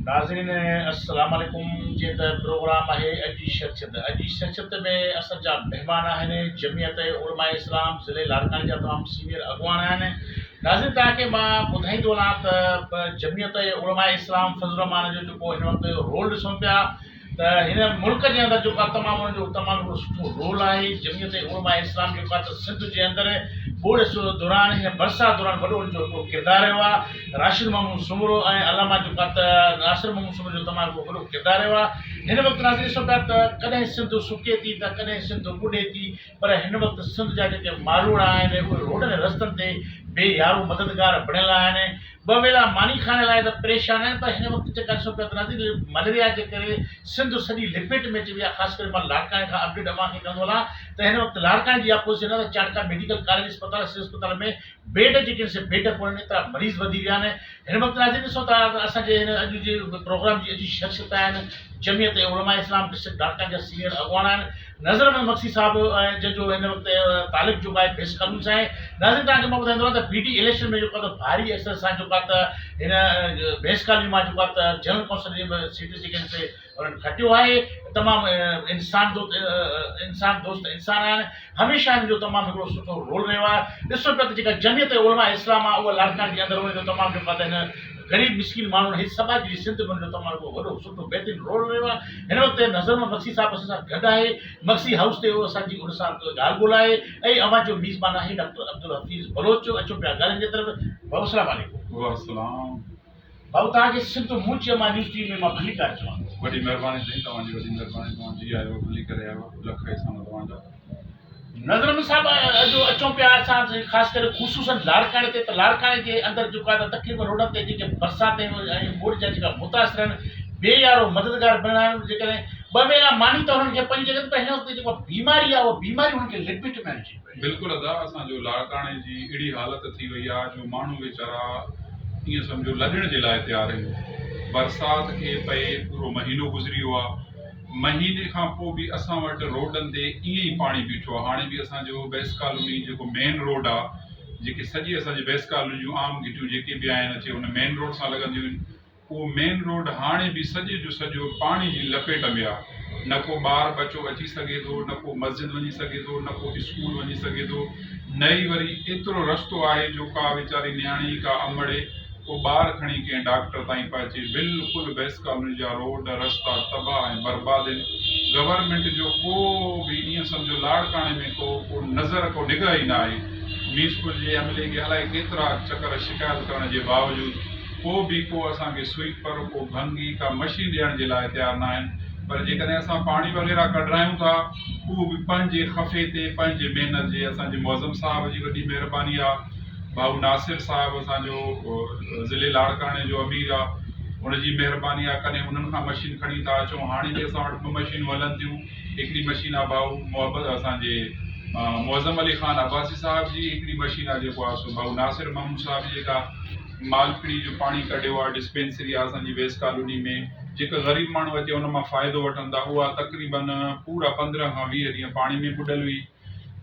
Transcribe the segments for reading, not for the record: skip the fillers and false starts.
ناظرين السلام عليڪم جيئن ته پروگرام آهي اڄ جي شخصيت اڄ جي شخصيت ۾ اسان جا مهمان آهن جمعيت علماء اسلام ضلعي لاڙڪاڻي جا تمام سينيئر اڳواڻ آهن ناظرين توهان کي مان ٻڌائيندو هلان ته جمعيت علماء اسلام فضل الرحمان جو جيڪو هن وقت رول ڏسون پيا ته هن ملڪ جي اندر جيڪو آهي تمام ان جو تمام هڪڙو سٺو رول آهي جمعيت علماء اسلام جيڪو آهي ته سنڌ جي اندر ٻوڏ دوران هن برسات دوران وڏو ان جو هڪڙو ڪردار رهيو آهي راشد محمود سومرو ۽ علامه جيڪو آهي ته ناصر محمود سومرو جو تمام هڪڙو وڏو ڪردار رهيو آهي هن وقت ناظرين ڏسو پيا ته ڪڏهن سنڌ سڪي ٿي ته ڪڏهن سنڌ ٻڏي ٿي پر هن وقت سنڌ جا جيڪي ماروئڙا آهن اهي روڊن ۽ رستن تي بي يارو مددگار بڻيل آهن. ٻه ويلا ماني کائڻ لاء ته پريشان آهن پر هن وقت جيڪا ڏسو پيا ته ناظرين مليريا جي ڪري سنڌ سڄي لپيٽ ۾ اچي وئي آهي خاص ڪري مان لاڙڪاڻي کان اپڊيٽ اوهان کي ڪندو هلان ته هن وقت لاڙڪاڻي جي اها پوزيشن آهي ته چانڊڪا ميڊيڪل ڪاليج اسپتال سول اسپتال ۾ بيڊ جيڪي آهن سي بيڊ ڪونهن ايترا مريض وڌي ويا آهن هن وقت ناظرين ڏسو ٿا ته اسان جي هن اڄ جي پروگرام جي اڄ جي شخصيت آهن جمعيت علماء اسلام ڊسٽرڪٽ لاڙڪاڻي جا سينيئر اڳواڻ آهن نظر احمد مگسي صاحب ۽ جنهن جو هن وقت تعلق جيڪو آهي بيس ڪالوني سان آهي ناظرين توهان کي مان ٻڌائيندو رهان ته بي ڊي اليڪشن ۾ جيڪو آهي ته ڀاري اثر سان جيڪو آهي ته هن بيس ڪالوني مان جيڪو آهي ته جنرل ڪائونسل جي سيٽ جيڪي آهن سي انهن کٽيو آهي تمام انسان دوست انسان دوست انسان آهن هميشه هن جو تمام هڪڙو سٺو رول رهيو آهي ڏسو پيا ته جيڪا جمعيت علماء اسلام آهي اها لاڙڪاڻي جي اندر ان جو تمام جيڪو آهي ته هن غريب مسڪين ماڻهن هي سماج جي سنڌ ۾ ان جو تمام هڪڙو وڏو سٺو بهترين رول رهيو آهي هن وقت نظر محمد مگسي صاحب اسان سان گڏ آهي مگسي هائوس تي اسان جي ان سان ڳالهه ٻولهه آهي ۽ اوهان جو ميزبان آهي ڊاڪٽر عبدالحفيظ بلوچ اچو پيا ڳالهين جي طرف بابو السلام عليڪم. وعليڪم. ڀائو توهان کي سنڌ منهنجي امان نيوز ٽي وي ۾ مان ڀليڪار چوان ٿو. وڏي مهرباني سائين توهان جي وڏي مهرباني توهان جي آيو ڀلي ڪري آيو لک احسان توهان جا. نظر احمد صاحب اڄ اچون پيا اسان خاص ڪري خصوصن لاڙڪاڻي تي ته لاڙڪاڻي جي اندر جيڪو آهي ته تقريبن روڊن تي جيڪي برسات ۽ ٻوڏ جا جيڪا متاثر آهن بي يارو مددگار بڻيل آهن جيڪڏهن ٻه ويلا ماني ته انهن کي پنهنجي جڳهه تي پر هن وقت جيڪا بيماري آهي اها بيماري انهن کي لپيٽ ۾ آڻي ڇڏيو آهي. بلڪل ادا اسان جو لاڙڪاڻي جي اھڙي حالت ٿي وئي آ جو ماڻھو ويچارا ائين سمجھو لڏڻ جي لاء تيار آھن برسات کي پئي پورو مھينو گذري ويو آ مھيني کان پوء به اسان وٽ روڊن تي ائين ئي پاڻي بيٺو آ ھاڻي به اسان جو بيس ڪالوني جيڪو مين روڊ آ جيڪي سڄي اسان جي بيس ڪالوني جون عام گھٽيون جيڪي به آھن اچي ان مين روڊ سان لڳنديون آھن اهو مين روڊ هاڻي به سڄي جو سڄو پاڻي جي لپيٽ ۾ آ. نه ڪو ٻار ٻچو اچي سگهي ٿو، نه ڪو مسجد وڃي سگهي ٿو، نه ڪو اسڪول وڃي سگهي ٿو، نه ئي وري ايترو رستو آهي جو ڪا ويچاري نياڻي، ڪا امڙي ڪو ٻار کڻي ڪنهن ڊاڪٽر تائين پهچي. بلڪل بيس ڪالوني جا روڊ رستا تباهه ۽ برباد آهن. گورنمينٽ جو ڪو به ائين سمجهو لاڙڪاڻي ۾ ڪو ڪو نظر ڪو نگاهه ئي نه آهي. ميونسپل جي عملي کي الائي ڪيترا چڪر شڪايت ڪرڻ جي باوجود ڪو به ڪو اسان کي سوئيپر، ڪو ڀنگي، ڪا مشين ڏيڻ جي لاء تيار ناهن پر جيڪڏهن اسان پاڻي وغيره ڪڍرايون ٿا اهو به پنهنجي خفي تي پنهنجي محنت جي اسان جي معظم صاحب جي وڏي مهرباني آ ڀائو ناصر صاحب اسان جو ضلعي لاڙڪاڻي جو امير آ ان جي مهرباني آ ڪڏهن انهن کان مشين کڻي ٿا اچون هاڻي به اسان وٽ ٻه مشينون هلن ٿيون هڪڙي مشين آ ڀائو محبت اسان جي معظم علي خان عباسي صاحب جي هڪڙي مشين آ جيڪو آ سو ڀائو ناصر محمود صاحب جي جيڪا مالڪڙي جو پاڻي ڪڍيو آ ڊسپينسري آ اسان جي ويس ڪالوني ۾ جيڪا غريب ماڻهو اچي ان مان فائدو وٺن ٿا اها تقريبن پورا 15 کان 20 ڏينهن پاڻي ۾ ٻڏل هئي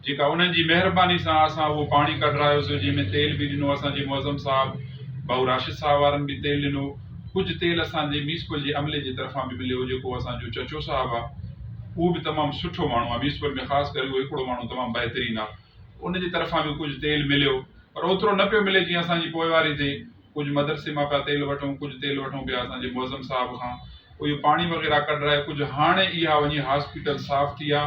جيڪا انهن جي مهرباني سان اسان اهو پاڻي ڪڍرايوسي جنهن ۾ تيل به ڏنو اسان جي معظم صاحب ڀائو راشد صاحب وارن به تيل ڏنو ڪجهه تيل اسان جي ميونسپل جي عملي جي طرفان به مليو جيڪو اسان جو چچو صاحب آ اهو به تمام سٺو ماڻهو آ ميونسپل ۾ خاص ڪري اهو هڪڙو ماڻهو تمام بهترين آ ان جي طرفان به ڪجهه تيل مليو پر اوترو نه پيو ملي جيئن اسان جي پوئواري ٿئي. ڪجهه مدرسي مان پيا تيل وٺون، ڪجهه تيل وٺون پيا اسان جي معظم صاحب کان. اهو پاڻي وغيره ڪڍرائي ڪجهه هاڻي اها وڃي هاسپيٽل صاف ٿي آ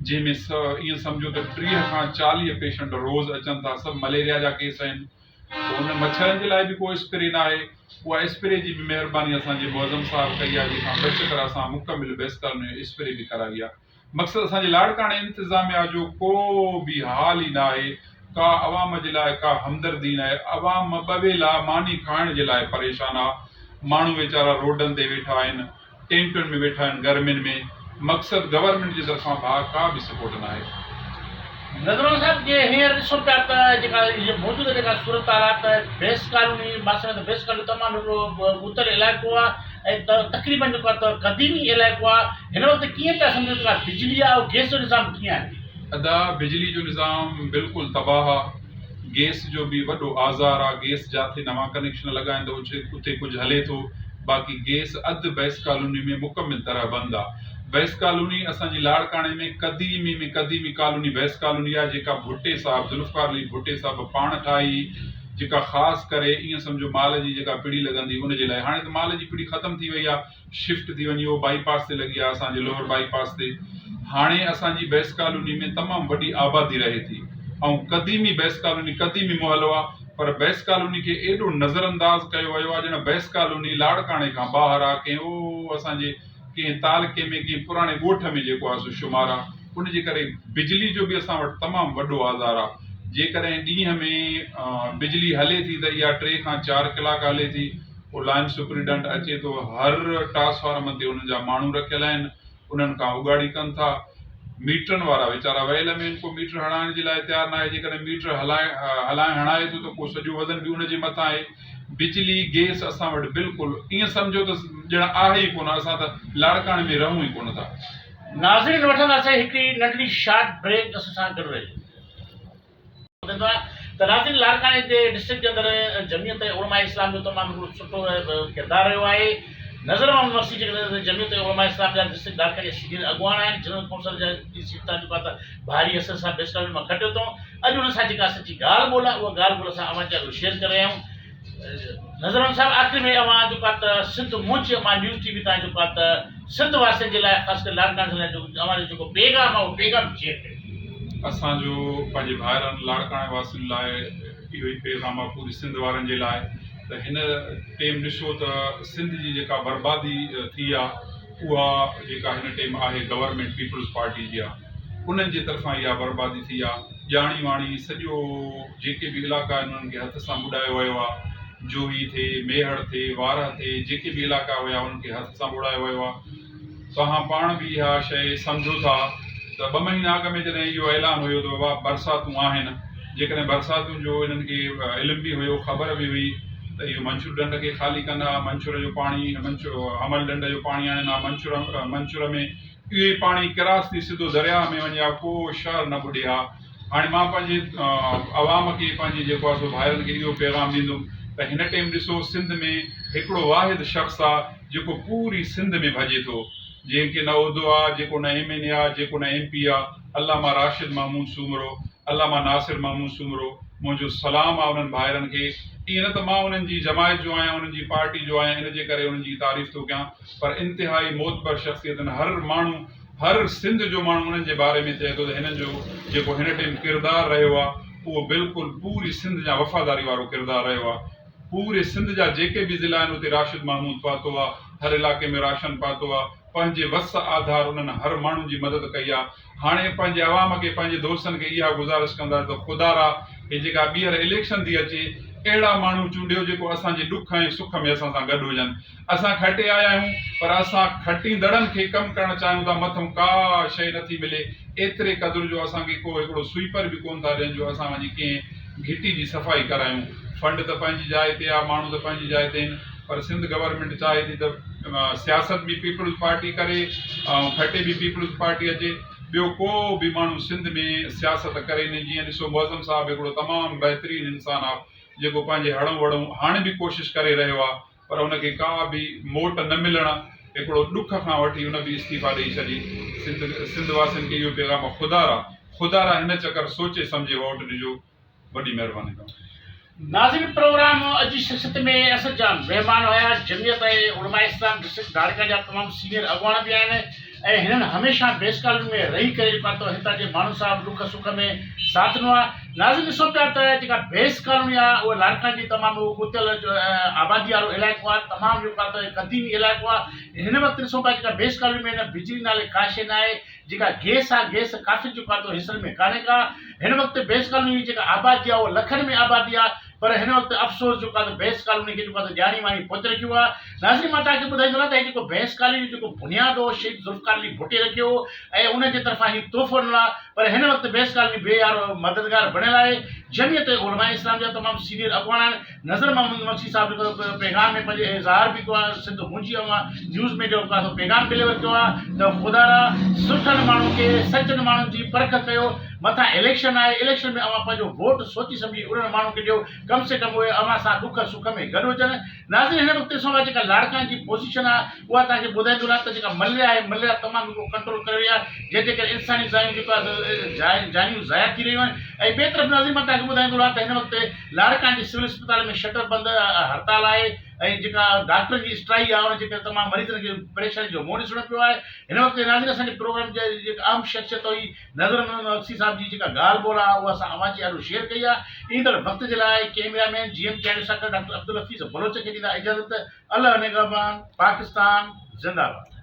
جنهن ۾ ائين سمجهو ته 30 کان 40 پيشنٽ روز اچن ٿا سڀ مليريا جا ڪيس آهن. پوء ان مڇرن جي لاء به ڪو اسپري ناهي. اها اسپري جي به مهرباني اسان جي معظم صاحب ڪئي آ جنهن کان ٻه چڪر اسان مڪمل بيسڪال ۾ اسپري به ڪرائي آ. مقصد اسان جي لاڙڪاڻي انتظاميا جو ڪو به حال ئي ناهي، ڪا عوام جي لاء ڪا همدردي ناهي، عوام ٻه ويلا ماني کائڻ جي لاء پريشان آ، ماڻهو ويچارا روڊن تي ويٺا آهن، ٽينٽن ۾ ويٺا آهن گرمين ۾، مقصد گورنمينٽ جي طرفان ڀاء ڪا به سپورٽ ناهي. نظرانه صاحب جي هينئر ڏسون پيا ته جيڪا هي موجوده جيڪا صورتحال آ ته بيس ڪالوني مان سمجهان ٿو بيس ڪالوني تمام هڪڙو ڳتيل علائقو آ ۽ تقريبن جيڪو آ ته قديمي علائقو آ هن وقت ڪيئن پيا سمجهو جيڪا بجلي آ اهو گيس جو نظام ڪيئن آهي؟ ادا بجلي جو نظام بلڪل تباهه آ گيس جو به وڏو آزار آ گيس جاٿي نوان ڪنيڪشن لڳائن ته اتي ڪجهه هلي ٿو باقي گيس اڌ بيس ڪالوني ۾ مڪمل طرح بند آ. بيس ڪالوني اسان جي لاڙڪاڻي ۾ قديمي ۾ قديمي ڪالوني بيس ڪالوني آ جيڪا ڀٽي صاحب ذوالفقار علي ڀٽي صاحب پاڻ ٺاهي هئي جيڪا خاص ڪري ائين سمجهو مال جي جيڪا پڙي لڳندي ان جي لاء هاڻي ته مال جي پڙي ختم ٿي وئي آ شفٽ ٿي وڃي اهو بائي پاس تي لڳي آ اسان جي لوئر بائي پاس تي هاڻي اسان جي بيس ڪالوني ۾ تمام وڏي آبادي رهي ٿي ۽ قديمي بيس ڪالوني قديمي محلو آ پر بيس ڪالوني کي ايڏو نظر انداز ڪيو ويو آ ڄڻ بيس ڪالوني لاڙڪاڻي کان ٻاهر آ ڪنهن او اسان جي ڪنهن تعلقي ۾ ڪنهن پراڻي ڳوٺ ۾ جيڪو آ سو شمار آ ان جي ڪري بجلي جو به اسان وٽ تمام وڏو آزار آ جيڪڏهن ڏينهن ۾ بجلي هلي ٿي ته اها ٽي کان چار ڪلاڪ هلي ٿي پوء لائن سپريڊنٽ اچي ٿو هر ٽرانسفارمر تي انهن جا ماڻهو رکيل آهن انهن کان اڳاڙي ڪن ٿا ميٽرن وارا ويچارا ويل ۾ آهن ڪو ميٽر هڻائڻ جي لاء تيار ناهي جيڪڏهن ميٽر هلائي هلائي هڻائي ٿو ته پوء سڄو وزن به ان جي مٿان آهي بجلي گيس اسان وٽ بلڪل ائين سمجهو ته ڄڻ آهي ئي ڪونه اسان ته لاڙڪاڻي ۾ رهون ئي ڪونه ٿا. ناظرين وٺنداسين هڪڙي ننڍڙي شارٽ بريڪ اسان سان گڏ رهجو. ٻڌندو آهي ته ناظرين لاڙڪاڻي جي ڊسٽرڪٽ جي اندر جمعيت علماء اسلام جو تمام هڪڙو سٺو ڪردار رهيو آهي نظر محمد مگسي جيڪي جمعيت علماء اسلام جا ڊسٽرڪٽ لاڙڪاڻي جا سينيئر اڳواڻ آهن جنرل ڪونسل جا جي سيٽ تان جيڪو آهي ته ڀاري حيثيت سان بيسٽ ڪاليج مان کٽيو اٿئون اڄ انهن سان جيڪا سچي ڳالهه ٻولهه آهي اها ڳالهه ٻولهه اسان اوهان جي آڏو شيئر ڪري رهيا آهيون نظر محمد صاحب آخر ۾ اوهان جيڪو آهي ته سنڌ منهنجي مان نيوز ٽي وي تان جيڪو آهي ته سنڌ واسين جي لاء خاص ڪري لاڙڪاڻي لاء جيڪو اوهان جو جيڪو پيغام آهي اهو پيغام شيئر ڪريو. اسان جو پنهنجي ڀائرن لاڙڪاڻي واسين لاء اهو ئي پيغام آهي پوري سنڌ وارن جي لاء ته هن ٽيم ڏسو ته سنڌ جي جيڪا بربادي ٿي آهي اها جيڪا هن ٽيم آهي گورنمينٽ پيپلز پارٽي جي آهي انهن جي طرفان اها بربادي ٿي آهي ڄاڻي واڻي سڄو جيڪي به علائقا آهن انهن کي هٿ سان ٻڏايو ويو آهي جوهي ٿئي ميهڙ ٿئي وارهه ٿئي جيڪي به علائقا هيا انهن کي هٿ سان ٻوڙايو ويو آهي توهان پاڻ به اها شيء سمجهو ٿا ته ٻه مهينا اڳ ۾ جڏهن اهو اعلان هيو ته بابا برساتون آهن جيڪڏهن برساتن جو انهن کي علم به هيو خبر به هئي ته اهو منڇر ڍنڍ کي خالي ڪن ها منڇر جو پاڻي حمل ڍنڍ جو پاڻي آڻين ها منڇر منڇر ۾ اهو ئي پاڻي ڪراس ٿي سڌو درياهه ۾ وڃي ها ڪو شهر نه ٻڏي ها هاڻي مان پنهنجي عوام کي پنهنجي جيڪو آهي سو ڀائرن کي اهو پيغام ڏيندم ته هن ٽيم ڏسو سنڌ ۾ هڪڙو واحد شخص آ جيڪو پوري سنڌ ۾ ڀڄي ٿو جنهن کي نه عهدو آ جيڪو نه ايم اين اي آ جيڪو نه ايم پي آ علامه راشد محمود سومرو علامه ناصر محمود سومرو منهنجو سلام آ انهن ڀائرن کي ائين نه ته مان انهن جي جماعت جو آهيان انهن جي پارٽي جو آهيان ان جي ڪري انهن جي تعريف ٿو ڪيان پر انتهائي معتبر شخصيت آهن هر ماڻهو هر سنڌ جو ماڻهو انهن جي باري ۾ چئي ٿو ته هنن جو جيڪو هن ٽيم ڪردار رهيو آهي اهو بلڪل پوري سنڌ جا وفاداري وارو ڪردار رهيو آهي پوري سنڌ جا جيڪي به ضلع آهن اتي راشد محمود پهتو آهي هر علائقي ۾ راشن پهتو آهي پنهنجي وس آڌار انهن هر ماڻهو جي مدد ڪئي آهي هاڻي پنهنجي عوام کي پنهنجي دوستن کي اها گذارش ڪنداسين ته خدارا هي جيڪا ٻيهر اليڪشن ٿي اچي اهڙا ماڻهو چونڊيو جيڪو اسان جي ڏک ۽ سک ۾ اسان سان گڏ هجن اسان کٽي آيا آهيون پر اسان کٽيندڙن کي ڪم ڪرڻ چاهيون ٿا مٿئون ڪا شيء نٿي ملي ايتري قدر جو اسان کي ڪو هڪڙو سوئيپر به ڪونه ٿا ڏين جو اسان وڃي ڪنهن گهٽي جي صفائي ڪرايون فنڊ ته پنهنجي جاء تي آ ماڻهو ته پنهنجي جاء تي آهن پر سنڌ گورنمينٽ چاهي ٿي ته سياست به پيپلز پارٽي ڪري ۽ کٽي به پيپلز پارٽي اچي ٻيو ڪو به ماڻهو سنڌ ۾ سياست ڪري نه جيئن ڏسو معظم صاحب هڪڙو تمام بهترين انسان آ جيڪو پنهنجي هڙئون وڙئون هاڻي به ڪوشش ڪري رهيو آ پر ان کي ڪا به موٽ نه ملڻ هڪڙو ڏک کان وٺي ان به استعيفا ڏئي ڇڏي. سنڌ سنڌ واسين کي اهو پيغام آ خدارا خدارا هن چڪر سوچي سمجهي ووٽ ڏجو وڏي مهرباني توهان جي. ناظرين پروگرام اڄ جي شخصيت ۾ اسد جا مهمان هيا جمعيت علماء اسلام ڊسٽرڪٽ لاڙڪاڻي جا تمام سينيئر اڳواڻ به آهن ۽ هنن هميشه بيس ڪالوني ۾ رهي ڪري جيڪو آهي هتان جي ماڻهن سان به ڏک سک ۾ ساٿ ڏنو آهي. ناظرين ڏسو پيا ته جيڪا بيس ڪالوني آهي اها لاڙڪاڻي جي تمام ڳتيل آبادي وارو علائقو آهي تمام جيڪو آهي ته قديمي علائقو آهي هن وقت ڏسو پيا جيڪا بيس ڪالوني ۾ نه بجلي نالي ڪا شيء نه آهي جيڪا گيس آهي گيس ڪافي جيڪو آهي ته حصن ۾ ڪانهي ڪا هن وقت بيس ڪالوني جي جيڪا آبادي آهي اها لکن ۾ آبادي آهي پر هن وقت افسوس جيڪو آهي ته بحث ڪالوني کي جيڪو آهي ته ڄاڻي واڻي پوئتي رکيو ويو آهي. ناظرين مان توهان کي ٻڌائيندو رهان ته هي جيڪو بحث ڪالوني جو جيڪو بنياد هو شهيد ذوالفقار علي ڀٽي رکيو هو ۽ ان جي طرفان هي تحفو ڏنل آهي پر هن وقت بحث ڪالوني بي يار و مددگار بڻيل آهي. جمعيت علماء اسلام جا تمام سينيئر اڳواڻ آهن. نظر محمد مگسي صاحب جيڪو پيغام ۾ پنهنجي اظهار به ڪيو آهي سنڌ منهنجي اوهان نيوز ۾ جيڪو آهي سو پيغام ڊليور ڪيو آهي ته خدارا سٺن ماڻهن کي سچن ماڻهن جي پرک ڪيو مٿان اليڪشن آهي اليڪشن ۾ اوهان پنهنجو ووٽ سوچي سمجهي انهن ماڻهن کي ڏيو ڪم سي ڪم اهي اوهان سان ڏک سک ۾ گڏ هجن ناظرين هن وقت ڏسون ٿا جيڪا لاڙڪاڻي جي پوزيشن آهي اها توهان کي ٻڌائيندو رهان ته جيڪا ملريا آهي ملريا تمام هڪڙو ڪنٽرول ڪري وئي آهي جنهن جي ڪري انساني جانيون جيڪو آهي جانيون ضايع ٿي رهيون آهن ۽ ٻئي طرف ناظرين مان توهان کي ٻڌائيندو رهان ته هن وقت لاڙڪاڻي جي سول اسپتال ۾ شٽر بند هڙتال آهي ۽ جيڪا ڊاڪٽرن جي اسٽرائي آهي ان جي ڪري تمام مريضن کي پريشاني جو منهن ڏسڻو پيو آهي هن وقت ناظرين اسان جي پروگرام جي جيڪا اهم شخصيت هئي نظر محمد مگسي صاحب جي جيڪا ڳالهه ٻولهه آهي اها اسان اوهان جي آڏو شيئر ڪئي آهي ايندڙ وقت جي لاء ڪيميرا مين جي ايم چانڊيو سان گڏ ڊاڪٽر عبدالحفيظ بلوچ کي ڏيندا اجازت الله نگهبان پاڪستان زنده باد.